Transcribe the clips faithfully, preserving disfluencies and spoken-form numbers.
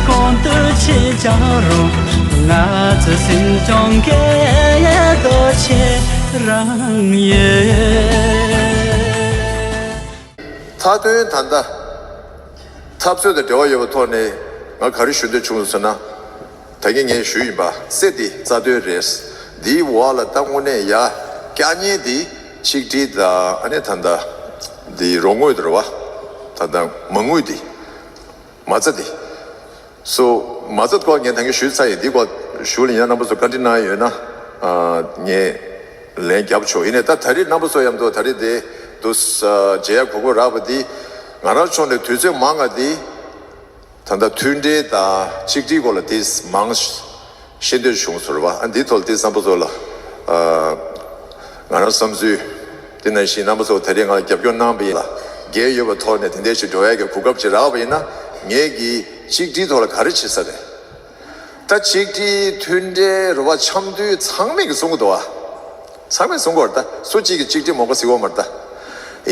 གོང་དུ་ཆེས་བྱ་རུང་། ང་ཚོ་སེམས་ཀྱང་གལ་དོ་ཆེ་རང་ཡོད། མཐའ་དོན་ད་ལྟ་འཐབ་རྩོད་དང་འབྲེལ་བ་ཡོད་པའི་ཐོག་ནས་ང་ག་རེ་ཞུ་འདོད་བྱུང་སོང་ཟེར་ན། ད་གིན་ངས་ཞུས་ཡིན་པ་སེ་འདི་རྩ་དོན་རེད། འདིའི་འོག་ལ་ད་དངོས་གནས་ཡ་བཀྱག་ཉལ་འདི་ཆིག་སྒྲིལ་དང་ཨ་ནི་ད་ལྟ་འདི་རོགས་དངུལ་དུ་རེད་བ། ད་ལྟ་མ་དངུལ་འདི། མ་རྩ་འདི། སོ། མ་རྩ་སྐོར་ངས་ད་གིན་ཞུས་ཚར་ཡིན། འདི་སྐོར་ཞུ་ལ་ཡིན་ན་རྣམ་པ་ཚོ་བཀའ་འདྲི་གནང་ཡོད་ན། ཨ། ངས་ལན་རྒྱབ་ཆོག་ཡིན་ནའི་ད་ད་རེས་རྣམ་པ་ཚོ་མཉམ་དུ་ད་རེས་དེ་དུ་མཇལ་ཡ་གོ་སྐབས་རག་པ་འདི་ང་རང་ཕྱོགས་ནས་དུས་ཚོད་མང་ང་འདི་ད་ལྟ་མཐུན་སྒྲིལ་དང་ཆིག་སྒྲིལ་སྐོར་ལ་དེ་མང་ཤེས་འདོད་བྱུང་ཟེར་བ། ཨ། འདི་ཐོག་ལ་དེ་རྣམ་པ་ཚོ་ལ། ཨ། ང་རང་བསམ་ཚུལ་དེ་ནང་བཞིན་རྣམ་པ་ཚོ་ད་རེས་ང་ལ་རྒྱབ་སྐྱོར་གནང་བ་ཡིན་ལ། འགན་ཡོད་པའི་ཐོག་ནས་དེ་འདྲའི་ཞིག་འགྲོ་ཡ་གི་གོ་སྐབས་ཅིག་རག་པ་ཡིན་ན། ངེད་ཀྱིས་ཆིག་སྒྲིལ་ཐོག་ལ་ག་རེ་བྱེད་ས་རེད། ད་ཆིག་སྒྲིལ་མཐུན་སྒྲིལ་རེད་བ། འཆམ་མཐུན་ཚང་མས་ཀྱི་གསུང་གི་འདུག་བ། ཚང་མས་གསུང་གི་ཡོད་རེད། ད་སུ་གཅིག་གིས་ཆིག་སྒྲིལ་མོག་པ་ཟེར་གི་ཡོད་མ་རེད་ད།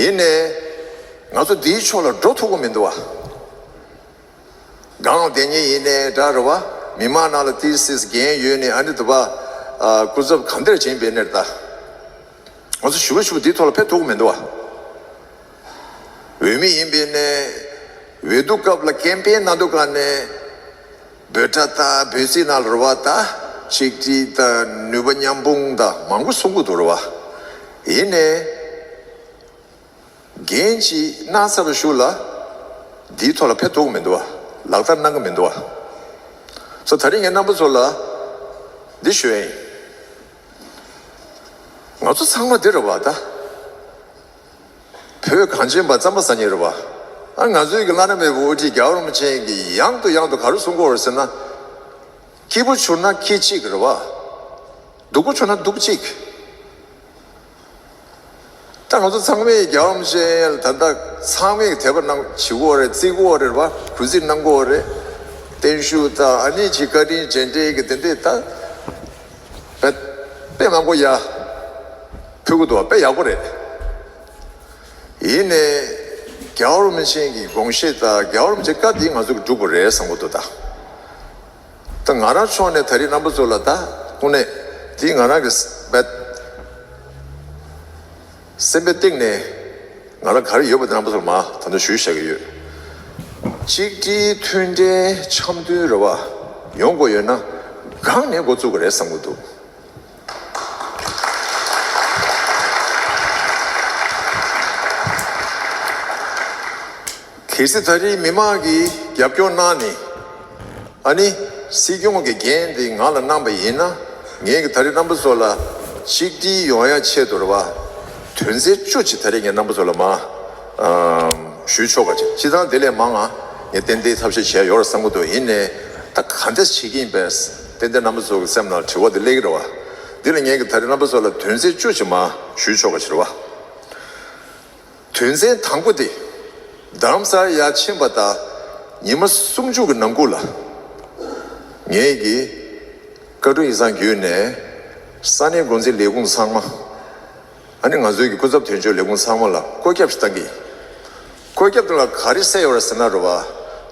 ཡིན་ནའི་ང་ཚོ་འདིའི་ཕྱོགས་ལ་འགྲོ་ཐུབ་ཀྱི་མི་འདུག་བ། སྒང་ལ་བསྡད་མཁན་ཡིན་ནའི་འདྲ་རེད་བ། མི་མང་ནང་ལ་ཏིས་ཏིས་འགན་ཡོད་ནའི་ཨ་ནི་དུ་བ། ཨ། སྐུ་ཚབ་ག་འདྲ་བྱེད་པའི་ནས་ད། ང་ཚོ་ཞུ་བ་ཞུ་བ་འདིའི་ཐོག་ལ་ཕེབས་ཐུབ་ཀྱི་མི་འདུག་བ། འོས་མི་ཡིན་པའི་ནས། འོས་བསྡུ་སྐབས་ལ་ཀེམ་པེན་གནང་དུས་ག་ནས། འབོད་སྒྲ་དང་འབོད་ཚིག་ནང་ལ་རེད་བ། ད་ཆིག་སྒྲིལ་དང་ནུས་པ་མཉམ་སྤུངས་དང་མང་པོ་གསུང་གི་འདུག་རེད་བ། ཡིན་ནའི། འགན་ཅིག་གནང་ཚར་བའི་གཞུག་ལ། འདིའི་ཐོག་ལ་ཕེབས་ཐུབ་ཀྱི་མི་འདུག་བ། ལག་བསྟར་གནང་གི་མི་འདུག་བ། སོ། ད་རེས་ངས་རྣམ་པ་ཚོ་ལ་འདི་ཞུ་ཡ་ཡིན། ང་ཚོ་ཚང་མ་འདི་རེད་བ་ད། བོད་གངས་ཅན་པ་རྩམ་པ་ཟ་མཁན་རེད་བ། ཨ། ང་ཚོའི་གི་བླ་ན་མེད་པའི་དབུ་ཁྲིད་རྒྱལ་བ་རིན་པོ་ཆེ་གིས་ཡང་དུ་ཡང་དུ་ག་རེ་གསུང་གི་ཡོད་རེད་ཟེར་ན། སྐྱིད་པོ་བྱུང་ན་ཁྱི་གཅིག་རེད་བ། སྡུག་པོ་བྱུང་ན་སྡུག་གཅིག་ད་ང་ཚོ་ཚང་མས་རྒྱལ་བ་རིན་པོ་ཆེ་ལ་ད་ལྟ་ཚང་མས་དད་པ་གནང་བྱེད་དགོས་རེད། བརྩི་དགོས་རེད་བ། གུས་བརྩི་གནང་དགོས་རེད། བརྟན་བཞུགས་དང་ཨ་ནི་ཅིག་བཀའ་དྲིན་རྗེས་དྲན་གྱི་དེ་འདྲས་ད་དཔེ་དཔེ་མང་པོ་ཡ་ཕུལ་གི་འདུག་བ། དཔེ་ཡག་པོ་རེད། ཡིན་ནའི་རྒྱལ་བ་རིན་པོ་ཆེ་གི་དགོངས་བཞེད་དང་རྒྱལ་བ་རིན་པོ་ཆེའི་བཀའ་འདི་ང་ཚོ་གི་སྒྲུབ་དགོས་རེད་བསམ་གི་འདུག་ད། ད་ང་རང་ཕྱོགས་ནས་ད་རེས་རྣམ་པ་ཚོ་ལ་ད་དངོས་གནས་འདི་ང་རང་གི་སེམས་པའི་གཏིང་ནས་ང་རང་ག་རེ་ཡོད་པ་དེ་རྣམ་པ་ཚོར་མ་ད་ལྟ་ཞུས་བཞག་གི་ཡོད། གཅིག་སྒྲིལ་མཐུན་སྒྲིལ་འཆམ་མཐུན་རེ་བ་ཡོང་དགོས་ཡོད་ན་སྒང་ནས་འགོ་བཙུགས་དགོས་རེད་བསམ་གི་འདུག་གལ་སྲིད་ད་རེས་མི་མང་གིས་རྒྱབ་སྐྱོར་གནང་ནས། ཨ་ནི་སྲིད་སྐྱོང་གི་འགན་དེ་ང་ལ་གནང་པ་ཡིན་ན། ངས་ཀྱི་ད་རེས་རྣམ་པ་ཚོ་ལ་ཆིག་སྒྲིལ་ཡོང་ཡ་ཆེད་དུ་རེད་བ། དོན་ཚན་བཅུ་ཅིག་ད་རེས་ངས་རྣམ་པ་ཚོ་ལ་མ་ཨམ་ཞུས་ཆོག་པ་ཅིག་སྤྱིར་བཏང་དེ་ལས་མང་ང་ངས་ཏན་ཏན་ཐབས་ཤེས་བྱས་ཡོད་རེད་བསམ་གི་འདུག་ཡིན་ནའི་ད་ག་འདྲས་བྱེད་ཀྱི་ཡིན་པས་ཏན་ཏན་རྣམ་པ་ཚོ་གི་སེམས་ནང་དྲི་བ་དེ་སླེབས་ཀྱི་རེད་བ། འདི་ལ་ངས་ཀྱི་ད་རེས་རྣམ་པ་ཚོ་ལ་དོན་ཚན་བཅུ་ཅིག་མ་ཞུས་ཆོག་པ་ཅིག་རེད་བ། དོན་ཚན་དང་པོ་དེ། རྡ་རམ་ས་ལར་ཡར་ཕྱིན་པ་དང་ཉི་མ་སུམ་ཅུ་གི་ནང་ཁུལ་ལ། ངེད་ཀྱིས་བཀའ་དྲུང་ཡིག་ཚང་བརྒྱུད་ནས་ས་གནས་འགོ་འཛིན་ལས་ཁུངས་ཚང་མ། ཨ་ནི་ང་ཚོའི་གི་སྐུ་ཚབ་དོན་གཅོད་ལས་ཁུངས་ཚང་མ་ལ་བཀོད་ཁྱབ་ཞིག་བཏང་གི་ཡིན། བཀོད་ཁྱབ་དེ་ལ་ག་རེ་གསལ་ཡོད་རེད་ཟེར་ན་རེད་བ།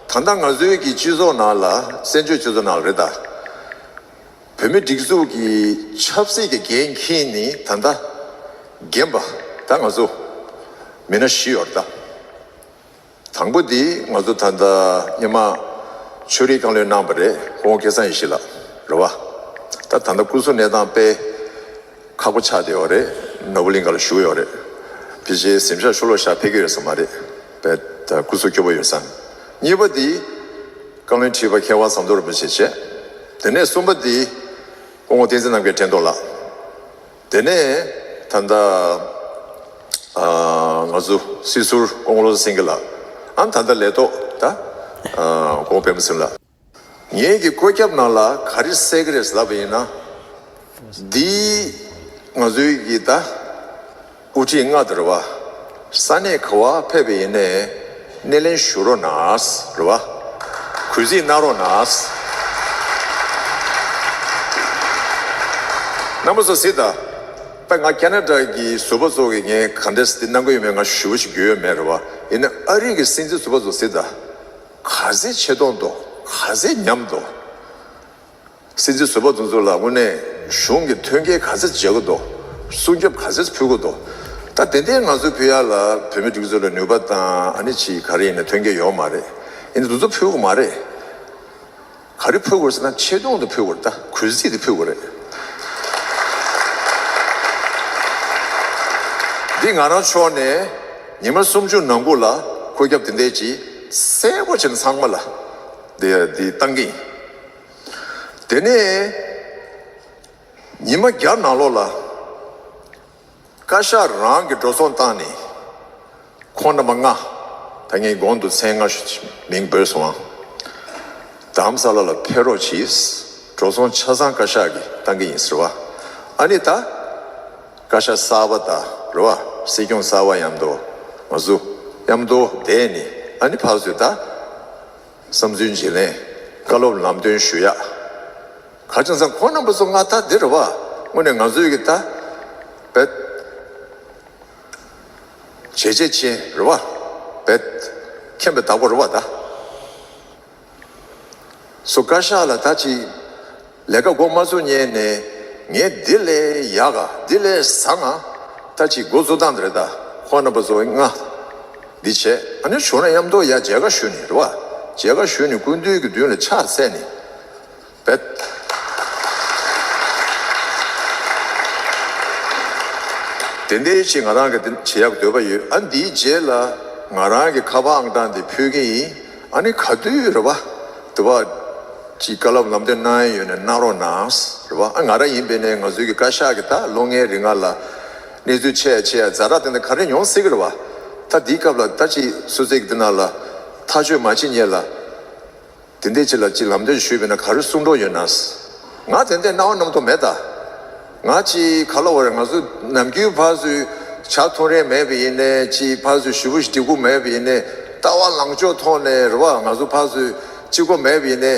ད་ལྟ་ང་ཚོའི་གི་སྤྱི་ཚོགས་ནང་ལ་བཙན་བྱོལ་སྤྱི་ཚོགས་ནང་ལ་རེད་ད། བོད་མི་སྒྲིག་འཛུགས་ཀྱི་ཆབ་སྲིད་ཀྱི་འགན་འཁྱེར་ནས་ད་ལྟ་འགན་པ་ད་ང་ཚོ་མི་སྣ་བཞི་ཡོད་རེད་ད། དང་པོ་འདི་ང་ཚོ་ད་ལྟ་སྔོན་མ་ཆོས་རིག་བཀའ་བློན་གནང་པ་རེད། སྐུ་ངོ་སྐལ་བཟང་ཡེ་ཤེས་ལགས་རེད་བ། ད་ད་ལྟ་སྐུ་གཟུགས་གནས་སྟངས་དཔེ་ཁག་པོ་ཆགས་བསྡད་ཡོད་རེད། ནོར་བུ་གླིང་ག་ལ་བཞུགས་ཡོད་རེད། ཕལ་ཆེར་གཟིམ་ཤག་ཕྱི་ལོགས་བཞག་ཕེབས་ཀྱི་ཡོད་ས་མ་རེད། དཔེ་ད་སྐུ་གཟུགས་སྐྱོ་པོ་ཡོད་ས། གཉིས་པ་འདི་བཀའ་བློན་ཁྲི་པ་མཁས་དབང་ཟམ་གདོང་རིན་པོ་ཆེ་བྱས། དེ་ནས་གསུམ་པ་འདི་སྐུ་ངོ་བསྟན་འཛིན་རྣམ་རྒྱལ་ཕྲན་ཐོག་ལགས། དེ་ནས་ད་ལྟ་ཨ་ང་ཚོ་སྲིད་ཟུར་སྐུ་ངོ་བློ་བཟང་སེང་གེ་ལགས། ཨ་ད་ལྟ་ལས་ཐོག་ད་ཨ་སྐུ་ངོ་པད་མ་སེང་ལགས། ངེད་ཀྱི་བཀོད་ཁྱབ་ནང་ལ་ག་རེ་གསལ་གི་རེད་ཟེར་ལབ་པ་ཡིན་ན། འདི་ང་ཚོའི་གི་ད་དབུ་ཁྲིད་ལྔ་དེ་རེད་བ། ས་གནས་ག་བ་ཕེབས་པ་ཡིན་ནའི་སྣེ་ལེན་ཞུ་རོགས་གནང་རེད་བ། གུས་བརྩི་གནང་རོགས་གནང་། རྣམ་པ་ཚོ་གཟིགས་དང་། ད་ང་ཁེ་ན་ཌ་གི་ཟུར་པ་ཚོ་གི་ངས་ག་འདྲས་འདི་གནང་གི་ཡོད་མེད་ང་ཞུ་བ་ཞིག་རྒྱུས་ཡོད་མེད་རེད་བ། ཡིན་ན་ཨ་རི་གི་སྲིད་འཛིན་ཟུར་པ་ཚོ་གཟིགས་དང་། ག་ཚད་ཆེ་མཐོང་འདུག་ག་ཚད་ཉམས་འདུག་སྲིད་འཛིན་ཟུར་པ་དེ་ཚོ་ལ་དངོས་གནས་གཞུང་གི་མཐུན་རྐྱེན་ག་ཚད་བྱེད་དགོས་འདུག་སྲུང་སྐྱོབ་ག་ཚད་ཕུལ་དགོས་འདུག་ད་དེ་འདྲའི་ང་ཚོས་ཕུལ་ཡ་ལ་བོད་མི་སྒྲིག་འཛུགས་ལ་ནུས་པ་དང་ཨ་ནི་ཅིག་ག་རེ་ཡིན་ན་མཐུན་རྐྱེན་ཡོད་མ་རེད། ཡིན་ན་དེ་ཚོ་ཕུལ་དགོས་མ་རེད། ག་རེ་ཕུལ་དགོས་ཟེར་ན་ཆེ་མཐོང་དུ་ཕུལ་དགོས་རེད། ད་གུས་བརྩི་དེ་ཕུལ་དགོས་རེད། འདི་ང་རང་ཕྱོགས་ནས་ཉི་མ་སུམ་ཅུ་ནང་ལོགས་ལ་བཀོད་ཁྱབ་དེ་འདྲའི་ཅིག་གསལ་པོ་བྱས་ནས་ཚང་མ་ལ་འདི་འདི་བཏང་གི་ཡིན། དེ་ནས་ཉི་མ་བརྒྱ་ནང་ལོགས་ལ་བཀའ་ཤག་རང་གི་འགྲོ་སོང་བཏང་ནས་ཁོང་རྣམ་པ་ལྔ། ད་ངས་གོང་དུ་མཚན་ལྔ་ཞིག་མིང་འབོད་སོང་ཨང་། རྡ་རམ་ས་ལ་ལ་ཕེབས་རོགས་གྱིས། འགྲོ་སོང་ཆ་ཚང་བཀའ་ཤག་གིས་བཏང་གི་ཡིན་ཟེར་བ། ཨ་ནི་ད་བཀའ་ཤག་གསར་པ་དང་རེད་བ། སྲིད་སྐྱོང་གསར་པ་མཉམ་དུ་ང་ཚོ་མཉམ་དུ་བསྡད་ནས་ཨ་ནི་ཕར་ཚུར་ད་བསམ་ཚུལ་བརྗེ་ལེན། བཀའ་སློབ་ལམ་སྟོན་ཞུ་ཡ། ག་ཅུང་ཙང་ཁོང་རྣམ་པ་ཚོ་ང་ད་འདི་རེད་བ། དངོས་གནས་ང་ཚོའི་གི་ད་བེད་བྱས་རྗེས་ཅན་རེད་བ། བེད་མཁྱེན་པའི་བདག་པོ་རེད་བ་ད། སོ་བཀའ་ཤག་ལ་ད་ཅིག་ལས་ཀ་འགོ་མ་ཚུགས་སྔོན་ནས་ངས་འདི་ལས་ཡག་ག་འདི་ལས་བཟང་ང་ད་ཅིག་འགོ་བཙུགས་སྟངས་འདི་རེད་ད། ཁོང་རྣམ་པ་ཚོ་ལྔ་འདི་བྱས་ཨ་ནི་བྱུང་ན་མཉམ་དུ་ཡ་མཇལ་ཁ་ཞུ་ནི་རེད་བ། མཇལ་ཁ་ཞུ་ནི་སྐུ་མདུན་གྱི་མདུན་ལ་ཕྱག་འཚལ་ནི། བེད། དེ་འདྲའི་ཞིག་ང་རང་གི་དེ་བྱེད་ཡག་འདོད་པ་ཡོད། ཨ་འདིའི་རྗེས་ལ་ང་རང་གི་ཁ་པར་ཨང་གྲངས་འདི་ཕུལ་གི་ཡིན། ཨ་ནི་ག་དུས་རེད་བ། དེ་བ་ཅིག་བཀའ་སློབ་ལམ་སྟོན་གནང་ཡ་ཡོད་ན་གནང་རོགས་གནང་། རེད་བ། ཨ་ང་རང་ཡིན་པས་ནས་ང་ཚོའི་གི་བཀའ་ཤག་གི་ད་ལོ་ལྔའི་རིང་ལ་གནས་ཚུལ་ཆེ་ཡ་ཆེ་ཡ་ཛ་དྲག་དེ་འདྲ་ག་རེ་ཡོང་སྲིད་གི་རེད་བ། ད་འདིའི་སྐབས་ལ་ད་ཅིག་སུད་སི་གི་དེ་ནང་ལ་ཐག་གཅོད་མ་བྱེད་སྔོན་ལ། དེ་འདྲའི་ཅིག་ལ་ཅིག་ལམ་སྟོན་ཞུས་པས་ན་ག་རེ་གསུང་གྲོགས་ཡོད་ན། ང་དེ་འདྲའི་སྣང་བ་རྣམ་རྟོག་མེད་ད། ང་ཅིག་ག་ལ་བ་རེད། ང་ཚོ་ནམ་རྒྱུན་ཕར་ཚུར་ཇ་འཐུང་རན་མེད་པ་ཡིན་ནའི་ཅིག་ཕར་ཚུར་ཞུ་བ་ཞིག་འགྲིག་པོ་མེད་པ་ཡིན་ནའི་ལྟ་བ་ལངས་ཕྱོགས་ཐོག་ནས་རེད་བ། ང་ཚོ་ཕར་ཚུར་གཅིག་པོ་མེད་པ་ཡིན་ནའི་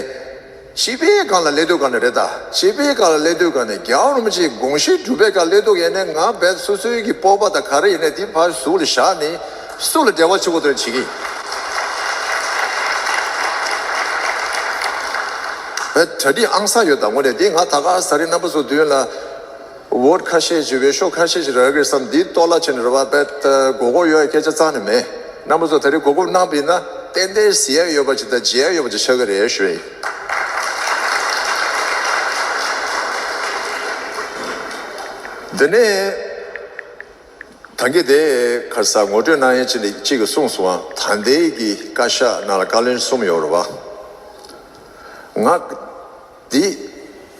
སྤྱི་པའི་སྒང་ལ་སླེབས་དུས་སྒང་ནས་རེད་ད། སྤྱི་པའི་སྒང་ལ་སླེབས་དུས་སྒང་ནས་རྒྱལ་བ་རིན་པོ་ཆེའི་དགོངས་གཞི་སྒྲུབ་པའི་སྒང་སླེབས་དུས་ཡིན་ནའི་ང་རྦད་སོ་སོའི་གི་སྤོབས་པ་དང་ག་རེ་ཡིན་ནའི་དེ་ཕར་ཟུར་ལ་བཞག་ནས། སུ་ལ་འབྲེལ་བ་བྱེད་དགོས་དོན་བྱེད་ཀྱི། བས་གྲ་སྒྲིག་ཨང་གསར་ཡོད་དང་དངོས་གནས་འདི་ང་ད་ག་ས་རི་རྣམ་པ་ཚོ་མདུན་ལ་འོ་ཁ་ཤས་ཅིག་འོས་ཤོག་ཁ་ཤས་ཅིག་རག་གི་བསམ་འདི་ལྟོ་ལ་ཕྱིན་རེད་བ། བས་མགོ་སྐོར་ཡོད་སྐད་ཆ་རྩ་ནས་མེད། རྣམ་པ་ཚོ་ད་རེས་མགོ་སྐོར་གནང་པ་ཡིན་ན་ཏན་ཏན་ཟེར་ཡ་ཡོད་པ་ཅིག་དང་བརྗེད་ཡ་ཡོད་པ་ཅིག་ཆགས་ཀྱི་རེད་ཞུ་ཡིན། འདི་ནས། ད་གིན་དེ་ཁ་ས་ངོ་སྤྲོད་གནང་ཡས་ཅིག་ནས་གཅིག་གིས་གསུངས་སོང་བ། ད་ལྟའི་གི་བཀའ་ཤག་ནང་ལ་བཀའ་བློན་གསུམ་ཡོད་རེད་བ། ང་འདི་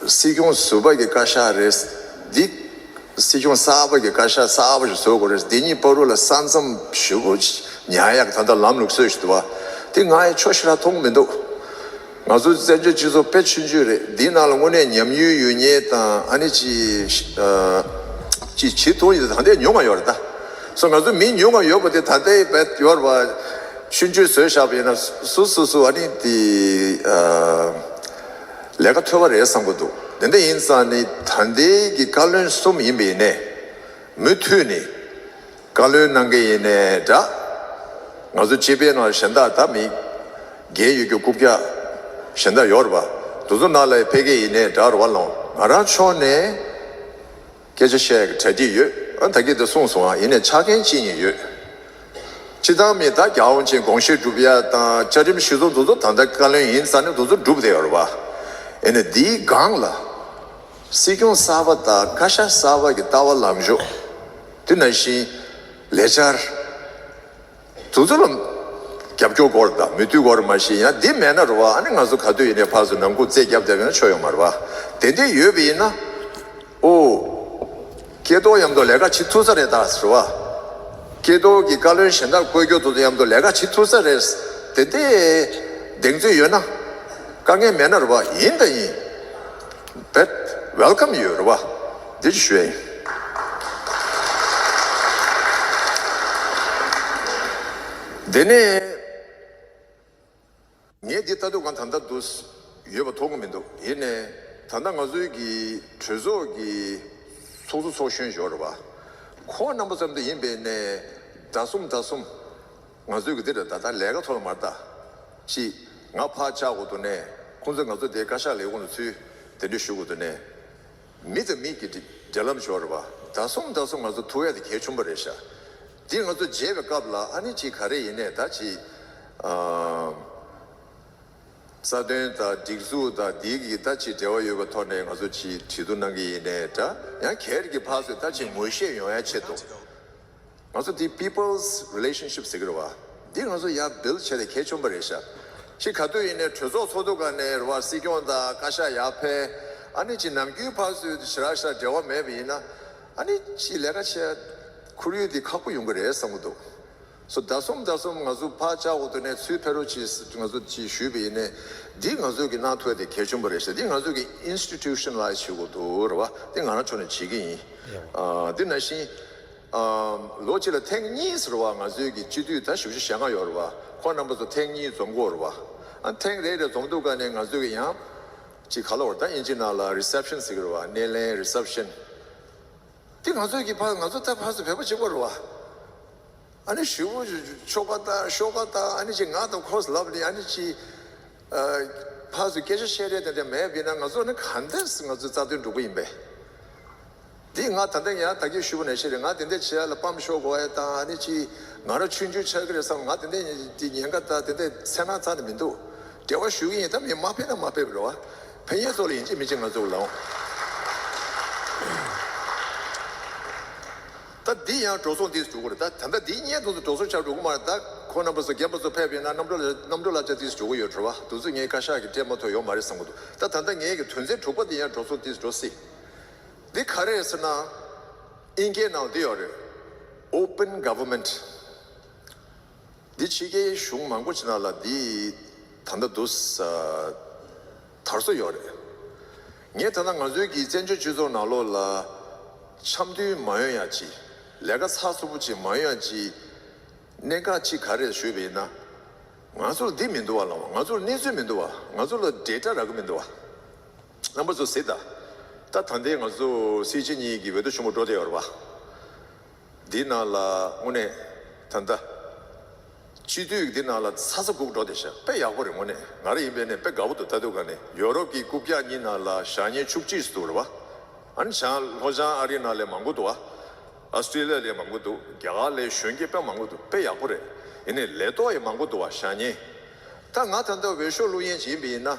སྲིད་སྐྱོང་ཟུར་པ་གི་བཀའ་ཤག་རེད། འདི་སྲིད་སྐྱོང་གསར་པ་གི་བཀའ་ཤག་གསར་པ་ཞིག་བཟོ་དགོས་རེད། འདི་གཉིས་བར་དུ་ལ་ས་མཚམས་ཞུ་བོ་ཉར་ཡག་ད་ལྟ་ལམ་ལུགས་སྲོལ་ཞིག་འདུག་བ། དེ་ང་ཡི་ཆོ་ཞེ་དྲག་མཐོང་གི་མི་འདུག་ང་ཚོ་བཙན་བྱོལ་སྤྱི་ཚོགས་དཔེ་ཆུང་ཆུང་རེད། འདི་ནང་ལ་དངོས་གནས་ཉམས་མྱོང་ཡོད་མཁན་དང་ཨ་ནི་ཅི་ཨ་ཅི་བྱེད་ཐུབ་ཡོད་ད་ལྟའི་ཉུང་ང་ཡོད་རེད་ད། སོ་ང་ཚོ་མི་ཉུང་ང་ཡོད་པ་དེ་ད་ལྟའི་བེད་ཡོད་རེད་བ། ཆུང་ཆུང་བཟོས་བཞག་པ་ཡིན་ན་སུ་སུ་སུ་ཨ་ནི་དེ་ཨ་ལས་ཀ་ཐོབ་པ་རེད་བསམ་གི་འདུག་དེ་འདྲ་ཡིན་ཙང་ནི་ད་ལྟའི་གི་བཀའ་བློན་གསུམ་ཡིན་པ་ཡིན་ནའི་མུ་མཐུད་ནས། བཀའ་བློན་གནང་མཁན་ཡིན་ནའི་འདྲ། ང་ཚོ་སྤྱི་པའི་ནང་གཞན་དག་ད་མི་རྒན་ཡོད་རྒྱུ་རྐུབ་བཀྱག་གཞན་དག་ཡོད་རེད་པ། དེ་ཚོ་ནང་ལ་ཕེབས་མཁན་ཡིན་ནའི་འདྲ་རེད་བ། ལོང་ང་རང་ཕྱོགས་ནས་སྐད་ཆ་བཤད་ཡག་གྲ་སྒྲིག་ཡོད། ཨ་ད་གིན་དེ་གསུངས་སོང་ཨ། ཡིན་ནའི་ཆ་རྐྱེན་གཅིག་གཉིས་ཡོད། སྤྱི་བཏང་མི་ད་རྒྱལ་དབང་ཆེན་དགོངས་བཞེས་སྒྲུབ་ཡ་དང་བཅའ་ཁྲིམས་གཞི་བཟུང་དེ་ཚོ་ད་ལྟ་བཀའ་བློན་ཡིན་ཙང་ནི་དེ་ཚོ་སྒྲུབ་བསྡད་ཡོད་རེད་བ། ཡིན་ནའི་འདིའི་སྒང་ལ། སྲིད་སྐྱོང་གསར་པ་དང་བཀའ་ཤག་གསར་པ་གི་ལྟ་བ་ལངས་ཕྱོགས། དེ་ནང་བཞིན་ལས་འཆར། དེ་ཚོ་ལ་རྒྱབ་སྐྱོར་དགོས་རེད་ད། མོས་མཐུན་དགོས་རེད་མ་གཞི་ཡང་འདི་མེད་ན་རེད་བ། ཨ་ནི་ང་ཚོ་ག་དུས་ཡིན་ནའི་ཕར་ཚུར་ནང་ཁུལ་རྩོད་རྒྱབ་བསྡད་པ་ཡིན་ན་ཆོ་ཡོད་མ་རེད་བ། དེ་འདྲ་ཡོད་པ་ཡིན་ན། ཨོ། སྐལ་རྡོར་མཉམ་དུ་ལས་ཀ་བྱེད་ཐུབ་ས་རེད་ད་ཟེར་བ། སྐལ་རྡོར་གྱི་བཀའ་བློན་གཞན་དག་བསྐོ་རྒྱུ་དེ་ཚོ་མཉམ་དུ་ལས་ཀ་བྱེད་ཐུབ་ས་རེད། དེ་འདྲའི་གདེང་ཚོད་ཡོད་ན་དཀའ་ངལ་མེད་ན་རེད་བ། ཡིན་ད་ཡིན། བེད་ཝེལ་ཀམ་ཡོད་རེད་བ། འདི་ཅིག་ཞུ་ཡ་ཡིན། དེ་ནས། ངས་འདི་ལྟ་དུས་གང་ད་ལྟ་འདུག་ཡོད་པ་མཐོང་གི་མི་འདུག་ཡིན་ནའི་ད་ལྟ་ང་ཚོའི་གི་གྲོས་ཚོགས་ཀྱི་ཚོགས་གཙོ་ཚོགས་གཞོན་ཞོར་རེད་བ། ཁོང་རྣམ་པ་ཙམ་དུ་ཡིན་པས་ནས་ཟླ་གསུམ་ཟླ་གསུམ་ང་ཚོའི་གི་འདི་འདྲ་ད་ལྟ་ལས་ཀ་ཐོག་ལ་མར་ལྟ་ཅི་ ང་ཕར་བཅར་དགོས་འདུག་ནས། ཁོང་ཚོས་ང་ཚོ་དེ་བཀའ་ཤག་ལས་ཁུངས་ལ་ཚུར་གདན་འདྲེན་ཞུ་དགོས་འདུག་ནས། མི་དང་མི་གི་འབྲེལ་ལམ་ཞོར་བ་ད་གསུམ་ད་གསུམ་ང་ཚོ་ཐུག་ཡ་དེ་གལ་ཆེན་པོ་རེད་ཤག་འདི་ང་ཚོ་མཇལ་བའི་སྐབས་ལ་ཨ་ནི་ཅིག་ག་རེ་ཡིན་ནས་ད་ཅིག་ཨ། རྩ་དོན་དང་སྒྲིག་འཛུགས་དང་འདི་གི་ད་ཅིག་འབྲེལ་བ་ཡོད་པའི་ཐོག་ནས་ང་ཚོ་ཅིག་གྲོས་བསྡུར་གནང་གི་ཡིན་ནས། ད་ཡང་སྒེར་གྱི་ཕར་ཚུར་ད་ཅིག་ངོ་ཤེས་ཡོང་ཡ་ཆེད་དུ། ང་ཚོ་འདི་people's relationship ཟེར་གི་རེད་བ། འདི་ང་ཚོ་ཡར་build བྱས་ཏེ་གལ་ཆེན་པོ་རེད་ཤག་ཅིག་ག་དུས་ཡིན་ནའི་གྲོས་ཚོགས་ཚོགས་དུས་ག་ནས་རེད་བ། སྲིད་སྐྱོང་དང་བཀའ་ཤག་ཡར་ཕེབས། ཨ་ནི་ཅིག་ནམ་རྒྱུན་ཕར་ཚུར་ཞེ་དྲག་ཞེ་དྲག་འབྲེལ་བ་མེད་པ་ཡིན་ན། ཨ་ནི་ཅིག་ལས་ཀ་བྱེད་ཁོར་ཡུག་འདི་ཁག་པོ་ཡོང་གི་རེད་བསམ་གི་འདུག་སོ་ཟླ་གསུམ་ཟླ་གསུམ་ང་ཚོ་ཕར་བཅར་དགོས་འདུག་ནས་ཚུར་ཕེབས་རོགས་གྱིས་ང་ཚོ་ཅིག་ཞུས་པ་ཡིན་ནའི། འདི་ང་ཚོ་གི་གནང་ཐུབ་ཡ་དེ་གལ་ཆེན་པོ་རེད་ཤག་འདི་ང་ཚོ་གི་institutionalize བྱེད་དགོས་འདུག་རེད་བ། འདི་ང་རང་ཕྱོགས་ནས་བྱེད་ཀྱི་ཡིན། ཡང་། ཨ། འདི་ནང་བཞིན། ཨ། ལོ་གཅིག་ལ་ཐེངས་གཉིས་ཟེར་བ་ང་ཚོའི་གི་སྤྱི་འཐུས་ད་བཞི་བཅུ་ཞེ་ལྔ་ཡོད་རེད་བ། ཁོང་རྣམ་པ་ཚོ་ཐེངས་གཉིས་འཛོམས་དགོས་རེད་བ། ཨ། ཐེངས་རེ་རེ་འཛོམས་དུས་ག་ནས་ང་ཚོའི་གི་ཡང་ཅིག་ག་ལབ་དགོས་རེད། ད་དབྱིན་ཇི་ནང་ལ་reception ཟེར་གི་རེད་བ། སྣེ་ལེན་reception། དེ་ང་ཚོའི་གི་ཕར་ང་ཚོ་ད་ཕར་ཚུར་བོད་པ་གཅིག་པ་རེད་བ། ཨ་ནི་ཞུ་བོ་ཆོ་ག་ད་ཤོ་ག་ད་ཨ་ནི་ཅིག་ང་དང་ཁོས་ལབ་ནི་ཨ་ནི་ཅིག་ཨ། ཕར་ཚུར་སྐད་ཆ་བཤད་རེས་དེ་འདྲ་མེད་པ་ཡིན་ན་ང་ཚོ་ནི་ག་འདྲས་ང་ཚོའི་རྩ་དོན་འགྲུབ་ཀྱི་ཡིན་པས། འདི་ང་ད་ལྟ་ཡང་ད་གིན་ཞུ་བ་ནང་བཞིན་རེད། ང་དེ་འདྲས་བྱེད་ཡ་ལ་ཕམ་ཤོར་དགོས་ཡ་དང་ཨ་ནི་ཅིག་ང་རང་ཆུང་ཆུང་ཆགས་ཀྱི་རེད་བསམ། ང་དེ་འདྲས་དེ་ཉེན་ཁ་ད་དེ་འདྲས་འཚེར་སྣང་ཚ་ནི་མི་འདུག་འབྲེལ་བ་ཞུ་གི་ཡིན། ད་མི་མ་ཕེབས་ན་མ་ཕེབས་རེད་བ། ཕན་ཡོན་ཐོག་ལ་ཡིན་གཅིག་མིན་གཅིག་ང་ཚོ་ལ་འོང་། ད་འདི་ཡང་འགྲོ་སོང་འདི་འགྲོ་གི་རེད། ད་ད་ལྟ་འདི་བརྙན་ཐུང་དུ་འགྲོ་སོང་ཆགས་འགྲོ་གི་མ་རེད། ད་ཁོང་རྣམ་པ་ཚོ་རྒན་པ་ཚོ་ཕེབས་ཡོད་ན་རྣམ་གྲོལ་རྣམ་གྲོལ་ལ་ཅག་འདི་འགྲོ་གི་ཡོད་རེད་བ། དུས་ཚོད་ངའི་བཀའ་ཤག་གི་སྤྲད་མ་ཐུབ་ཡོད་མ་རེད་བསམ་གི་འདུག་ད་ད་ལྟ་ངའི་གི་དོན་ཚན་དྲུག་པ་འདི་ཡང་འགྲོ་སོང་འདི་འགྲོ་སྲིད། འདི་ག་རེ་རེད་ཟེར་ན། ཨིན་སྐད་ནང་འདི་ཡོད་རེད། Open government། འདི་ཕྱི་རྒྱལ་གཞུང་མང་པོ་ཅིག་ནང་ལ་འདི་ད་ལྟ་འདུག་ས་དར་སྲོལ་ཡོད་རེད། ངས་ད་ལྟ་ང་ཚོའི་གི་བཙན་བྱོལ་སྤྱི་ཚོགས་ནང་ལོགས་ལ་འཆམ་མཐུན་མ་ཡོང་ཡ་ཅིག་ལས་ཀ་ཚགས་ཚུད་པོ་ཅིག་མ་ཡོང་ཡ་ཅིག་གནད་འགག་ཅིག་ག་རེ་ཞུས་པ་ཡིན་ན། ང་ཚོར་འདི་མི་འདུག་བ་ལ། ང་ཚོར་གནས་ཚུལ་མི་འདུག་བ། ང་ཚོ་ལ་data རག་གི་མི་འདུག་བ། རྣམ་པ་ཚོ་གཟིགས་དང་། ད་ད་ལྟའི་ང་ཚོ་སྲིད་སྤྱི་གཉིས་ཀྱི་འོས་བསྡུ་ཆེན་མོ་འགྲོ་བསྡད་ཡོད་རེད་བ། འདི་ནང་ལ་དངོས་གནས་ད་ལྟ་སྤྱི་འཐུས་འདི་ནང་ལ་ཚ་ཚ་སྒུག་འགྲོ་བསྡད་ཤག་དཔེ་ཡག་པོ་རེད། དངོས་གནས་ང་རང་ཡིན་པའི་ནས་དཔེ་དགའ་པོ་འདུག་ལྟ་དུས་ག་ནས་ཡོ་རོབ་ཀྱི་རྐུབ་བཀྱག་གཉིས་ནང་ལ་བྱ་ངན་བཅུ་གཅིག་ཙམ་འདུག་རེད་བ། ཨ་ནི་བྱང་ལྷོ་བྱང་ཨ་རི་ནང་ལས་མང་པོ་འདུག་བ། ཨ་སི་ཀྲི་ལི་ཡ་ལས་མང་པོ་འདུག་རྒྱ་གར་ལས་གཞོན་སྐྱེས་དཔེ་མང་པོ་འདུག་དཔེ་ཡག་པོ་རེད། ཡིན་ནའི་ལས་ཐོག་ཡང་མང་པོ་འདུག་བ། བྱ་ངན། ད་ང་ད་ལྟ་འོས་ཤོག་བླུག་མཁན་ཅིག་ཡིན་པ་ཡིན་ན།